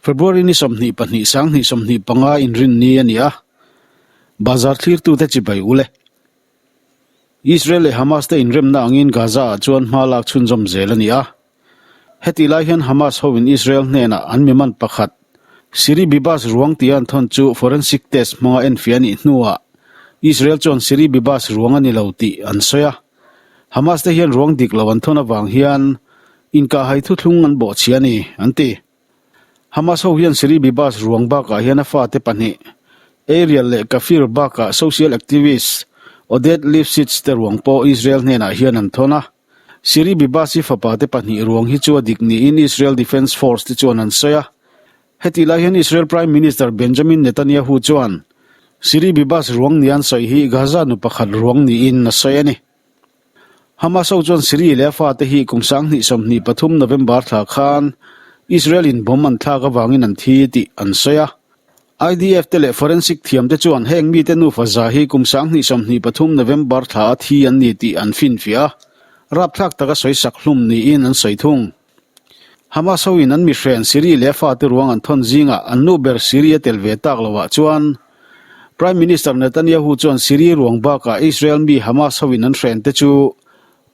February ni 22 sang 25 inrinni a ni a, bazar thlirtute chibai ul e. Israel leh Hamas te inremna angin Gaza-ah chuan hma lak chhunzawm zel a ni a. Hetih lai hian Hamas hoin Israel hnenah an miman pakhat, Siri Bibas ruang tia an thawn chu forensic test hmanga enfiah a nih hnuah Israel chuan Siri Bibas ruang a ni lo tih an sawi a. Hamas te hian ruang dik lo an thawn avang hian inkahhai thuthlung an bawhchhia a ni, an ti. Hamas ho hian Siri Bibas ruang bakah hian a fate pahnih, Ariel leh Kafir bakah social activist Oded Lifshitz te ruang pawh Israel hnenah hian an thawn a. Siri Bibas-i fapa te pahnih ruang hi chu a dik niin Israel Defence Force te chuan an sawi a. Hetih lai hian Israel Prime Minister Benjamin Netanyahu chuan Siri Bibas ruang nia an sawi hi Gaza nu pakhat ruang niin a sawi a ni. Hamas ho chuan Siri leh a fate hi kum 2023 November thla khan Israel in bomb an thlak avangin an thi tih an sawi a. IDF te leh forensic thiam te chuan heng mite nufa za hi kum 2023 November thla a thi an ni tih an finfiah a, rapthlak taka sawisak hlum niin an sawi thung. Hamas ho in an mihren Siri leh a fate ruang an thawn zingah an nu ber Siri a tel ve tak loah chuan Prime Minister Netanyahu chuan Siri ruang bakah Israel mi Hamas ho in an hren te chu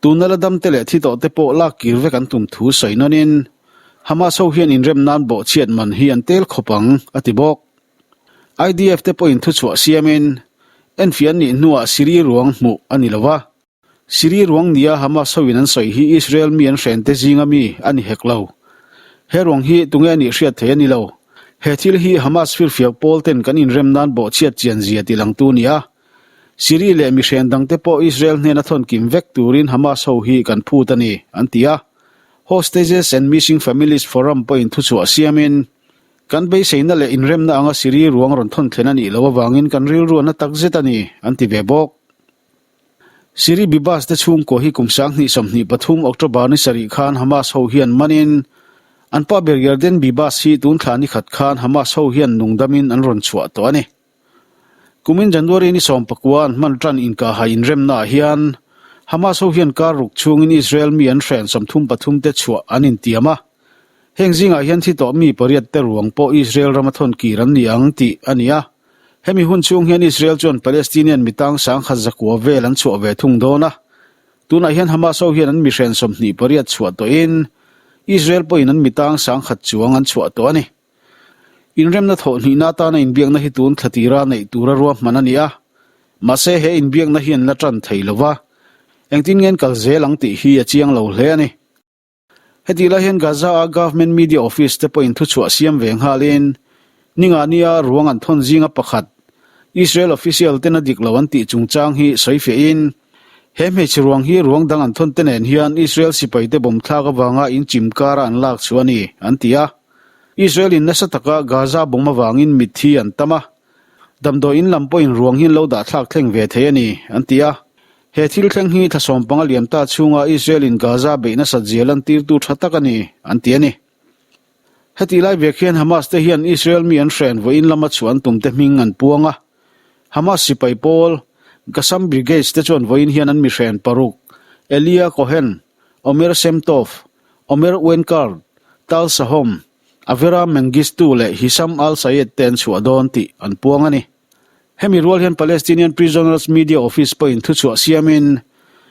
tuna la dam te leh thi tawh te pawh lak kir vek an tum thu sawi nawnin Hamas ho hian inrem nan bawhchhiat man hi an tel khawp ang, a ti bawk. IDF te pawhin thuchhuah siamin enfiah an nih hnuah Siri ruang hmuh a ni lo va. Siri ruang nia Hamas hoin an sawi hi Israel mi an hrente zinga mi a ni hek lo. He ruang hi tunge a nih hriat thei a ni lo. He thil hi Hamas firfiak pawl ten kan inrem nan bawhchhiat chian zia ti langtu a ni a. Siri leh mi hren dangte pawh Israel hnena thawn kim vek turin Hamas ho hi kan phut a ni, an ti a. Hostages and Missing Families Forum pawhin thuchhuah siamin, Kan beiseina leh inremna anga Siri ruang rawn thawn thlen a nih loh avangin kan rilru a na takzet a ni, an ti ve bawk. Siri Bibas te chhungkaw hi kum 2023 October ni sarih khan Hamas ho hian manin an pa ber Yarden Bibas hi tun thla ni khat khan Hamas ho hian nungdamin an rawn chhuah tawh a ni. Kumin January ni 19 an hman tan inkahhai inremnaah hian Hamas ho hian kar ruk chhungin Israel mi an hren 33 te chhuah an intiam a. Heng zingah hian thi tawh mi pariat te ruang pawh Israel rama thawn kir an ni ang tih a ni a. Hemi hun chhung hian Israel chuan Palestinian mi tang sangkhat zakua vel an chhuah ve thung dawn a. Tunah hian Hamas ho hian an mihren 28 chhuah tawhin Israel pawhin an mi tang sangkhat chuang an chhuah tawh a ni. Inremna thawhhnihna atana inbiakna hi tun thla tira neih tura ruahman a ni a. Mahse he inbiakna hi an la tan thei lo va, engtin nge an kal zel ang tih hi a chiang lo hle a ni. Hetih lai hian Gaza-a Government Media Office te pawhin thuchhuah siam ve nghalin ninga nia ruang an thawn zinga pakhat Israel official ten a dik lo an tih chungchang hi sawi fiahin he hmeichhe ruang hi ruang dang an thawn te nen hian Israel sipai te bawm thlak avanga inchim kara an lak chhuah a ni an ti a. Israel in nasa taka Gaza bawm avangin mitthi an tam a, damdawi in lam pawhin ruang hi an lo dah thlak thleng ve thei a ni an ti a. He thil thleng hi thla sawmpanga liam ta chhunga Israel in Gaza beih nasat zia lantirtu tha tak a ni, an ti a ni. Hetih lai vek hian Hamas te hian Israel mi an hren vawiin lama chhuah an tum te hming an puang a. Hamas sipai pawl, Qassam Brigades te chuan vawiin hian an mi hren paruk, Elia Cohen, Omer Shem Tov, Omer Wenkart, Tal Sahom, Avera Mengistu leh Hisham al-Sayed te an chhuah dawn tih an puang a ni. Hemi rual hian Palestinian Prisoners Media Office pawhin thuchhuah siamin,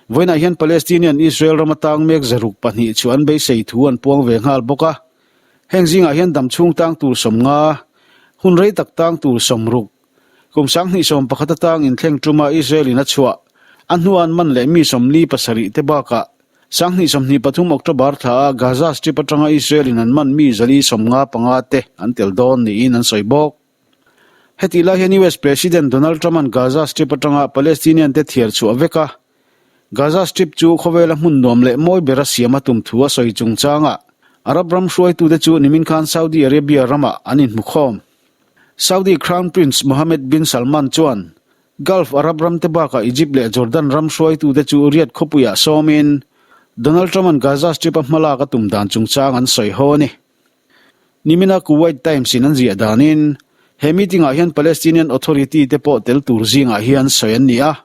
vawiinah hian Palestinian Israel rama tang mek zaruk pahnih chu an beisei thu an puang ve nghal bawk a. Heng zingah hian dam chhung tang tur 50, hun rei tak tang tur 60, kum 2011 atang inthleng tuma Israel in a chhuah, a hnua an man leh mi 47 te bakah 2023 October thla a Gaza Strip atanga Israel in an man mi 455 te an tel dawn niin an sawi bawk. Hetih lai hian US President Donald Trump-a'n Gaza Strip atanga Palestinian te thiar chhuah vek a, Gaza Strip chu khawvela hmun nuam leh mawi bera siam a tum thu a sawi chungchangah Arab ram hruaitute chu nimin khan Saudi Arabia ramah an inhmukhawm. Saudi Crown Prince Mohammed bin Salman chuan Gulf Arab ramte bakah Egypt leh Jordan ram hruaitute chu Riyadh khawpuiah sawmin Donald Trump-a'n Gaza Strip-a hmalak a tum dan chungchang an sawi ho a ni. Nimina Kuwait Times in an ziah danin he meeting ah hian Palestinian Authority te pawh tel tur zingah hian sawi an ni a.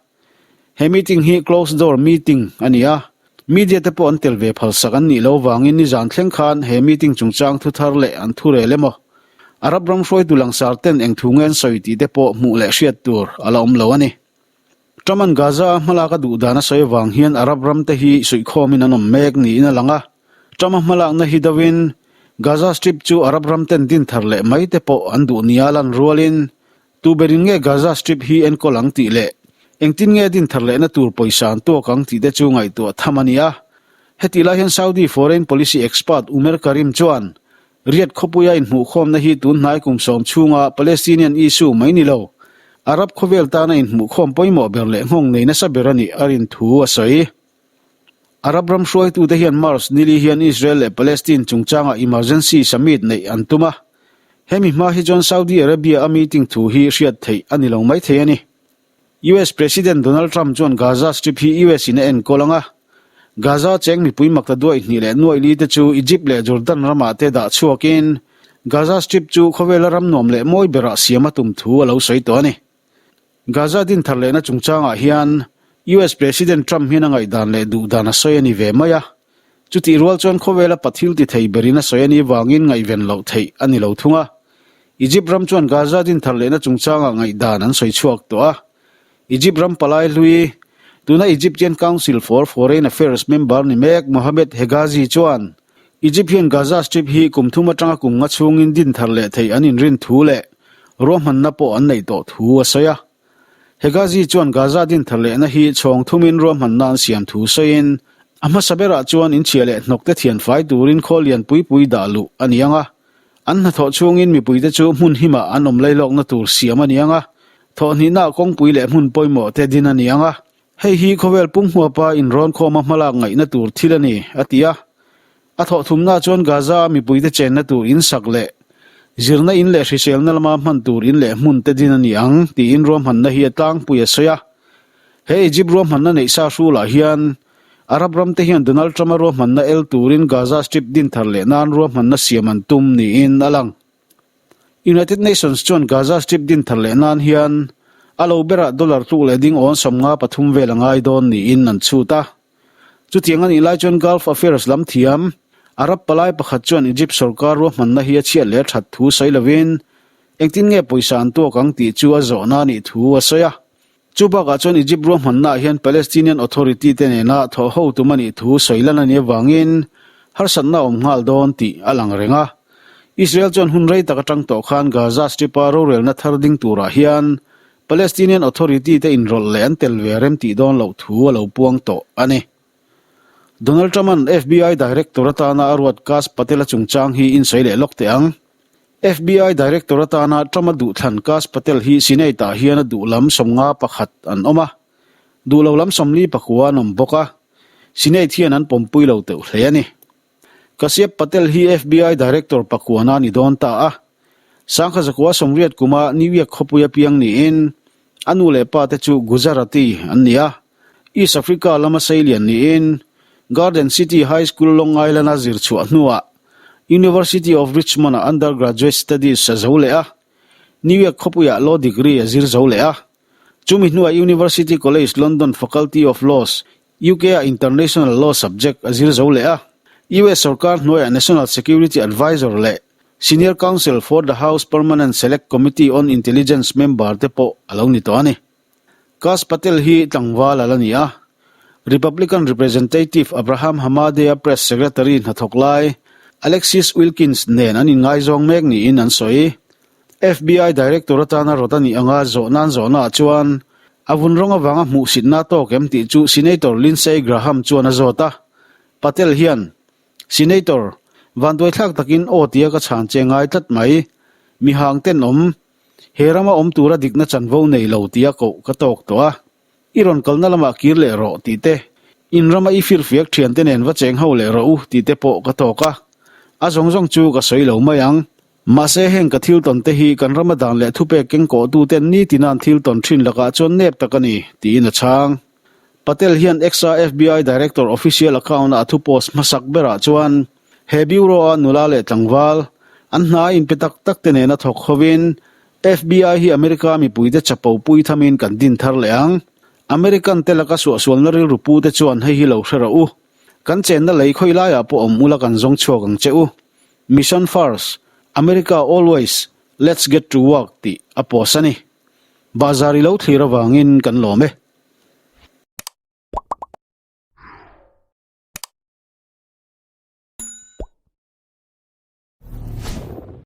He meeting hi closed door meeting a ni a, media te pawh an tel ve phalsak an nih lo vangin nizan thleng khan he meeting chungchang thu thar leh an thu rel emaw? Arab ram hruaitu langsar ten eng thu nge an sawi tih te pawh hmuh leh hriat tur a la awm lo a ni. Trump-a'n Gaza-a hmalak a duh dan a sawi avang hian Arab ram te hi suihkhawmin an awm mek niin a lang a. Trump-a hmalakna hi deuhin Gaza Strip chu Arab ram ten din thar leh mai te pawh an duh nia lan rualin tu berin nge Gaza Strip hi enkawl ang tih leh engtin nge din thar lehna tur pawisa an tuak ang tih te chu ngaihtuah tham a ni a. Hetih lai hian Saudi foreign policy expert Umer Karim chuan Riyadh khawpuia inhmuhkhawmna hi tun hnai kum sawm chhunga Palestinian issue mai ni lo, Arab khawvel tana inhmuhkhawm pawimawh ber leh nghawng nei nasa ber a nih a rin thu a sawi. Arab ram hruaitute hian March nili hian Israel leh Palestine chungchanga emergency summit neih an tum a, hemi hma hi chuan Saudi Arabia a meeting thu hi hriat theih a ni lo maithei a ni. US President Donald Trump chuan Gaza Strip hi US in a enkawl ang a, Gaza cheng mipui makta duai hnih leh nuaih li te chu Egypt leh Jordan ramah te dah chhuakin Gaza Strip chu khawvela ram nuam leh mawi berah siam a tum thu a lo sawi tawh a ni. Gaza din thar lehna chungchangah hian US President Trump hian a ngaihdan leh duhdan a sawi a ni ve mai a, chutih rual chuan khawvela pathil ti thei berin a sawi a nih vangin ngaihven loh theih a ni lo thung a. Egypt ram chuan Gaza din thar lehna chungchangah ngaihdan an sawi chhuak tawh a. Egypt ram palai hlui, tuna Egyptian Council for Foreign Affairs member ni mek Mohamed Hegazi chuan Egypt hian Gaza Strip hi kum thum atanga kum nga chhungin din thar leh theih an inrin thu leh ruahmanna pawh an neih tawh thu a sawi a. Hegazi chuan Gaza din thar lehna hi chhawng thumin ruahmanna an siam thu sawiin a hmasa berah chuan inchhia leh hnawkte thianfai turin khawl lian pui pui dah luh a ni ang a. An hnathawh chhungin mipuite chu hmun himah an awm lailawkna tur siam a ni ang a, thawhhnihnaah kawngpui leh hmun pawimawh te din a ni ang a. Hei hi khawvel pumhmuapa inrawnkhawma hmalak ngaihna tur thil a ni, a ti a. A thawhthumnaah chuan Gaza-a mipuite chenna tur in sak leh zirna in leh hriselna lama hman tur in leh hmun te din a ni ang, tiin ruahmanna hi a tlangpui a sawi a. He Egypt ruahmanna neih sa hrulah hian Arab ramte hian Donald Trump-a ruahmanna el turin Gaza Strip din thar leh nan ruahmanna siam an tum niin a lang. United Nations chuan Gaza Strip din thar leh nan hian a lo berah dollar tluk leh ding awn 53 vel a ngai dawn niin an chhut a. Chutiang a nih lai chuan Gulf Affairs lam thiam Arab palai pakhat chuan Egypt sorkar ruahmanna hi a chhiat leh a that thu sawi lovin engtin nge pawisa an tuak ang tih chu a zawhna a nih thu a sawi a. Chu bakah chuan Egypt ruahmannaah hian Palestinian Authority te nena thawh ho tum a nih thu sawi lan a nih avangin harsatna a awm nghal dawn tih a lang reng a. Israel chuan hun rei tak atang tawh khan Gaza Strip-a rorelna thar ding turah hian Palestinian Authority te inrawlh leh an tel ve rem tih dawn loh thu a lo puang tawh a ni. Donald Trump-a'n FBI Director atana a ruat Kash Patel-a chungchang hi insawi leh lawk teh ang. FBI Director atana Trump-a duhthlan Kash Patel hi Senate-ah hian a duh lam 51 an awm a, duh lo lam 44 an awm bawk a, Senate hian an pawmpui lo teuh hle a ni. Kashyap Patel hi FBI Director pakuana a ni dawn ta a, Sangha zakua 80 kuma New York khawpuia piang niin a nu leh pa te chu Gujarati an ni a, East Africa lama seilian niin Garden City High School Long Island-a zir chhuah hnuah University of Richmond-ah undergraduate studies a zo leh a, New York khawpuiah law degree a zir zo leh a. Chumi hnuah University College London Faculty of Laws, UK-ah International Law subject a zir zo leh a. US sorkar hnuaiah National Security Advisor leh Senior Counsel for the House Permanent Select Committee on Intelligence member te pawh a lo ni tawh a ni. Kash Patel hi tlangval a la ni a, Republican Representative Abraham Hamadeh-a press secretary hnathawk lai Alexis Wilkins nen an inngaizawng mek niin an sawi. FBI Director atana rawt a nih anga zawhna an zawhnaah chuan a vun rawng avanga hmuhsitna a tawk em tih chu Senator Lindsey Graham chuan a zawt a. Patel hian, Senator, vanduaithlak takin aw tia ka chhan che ngai tlat mai. Mihang tenawm, He rama awm tura dikna chanvo nei lo tia koh ka tawk tawh a, i rawn kalna lamah kir leh rawh tih te, in rama i firfiak thiante nen va cheng ho leh rawh u tih te pawh ka tawk a. A zawng zawng chu ka sawi lo mai ang. Mahse heng ka thil tawn te hi kan rama dan leh thupek kengkawhtu ten nitin an thil tawn thin lakah chuan nep tak a ni, tiin a chhang. Patel hian X-a FBI Director official account-a a thu post hmasak berah chuan he bureau-a nula leh tlangval, an hna inpe tak tak te nena thawk hovin FBI hi America mipuite chapo pui thamin kan din thar leh ang. American te laka suahsualna rilru pu te chuan hei hi lo hre rawh u. Kan chenna lei khawi laiah pawh awm ula kan zawng chhuak ang che u. Mission first, America always. Let's get to work tih a post a ni. Bazar i lo thlir avangin kan lawm e.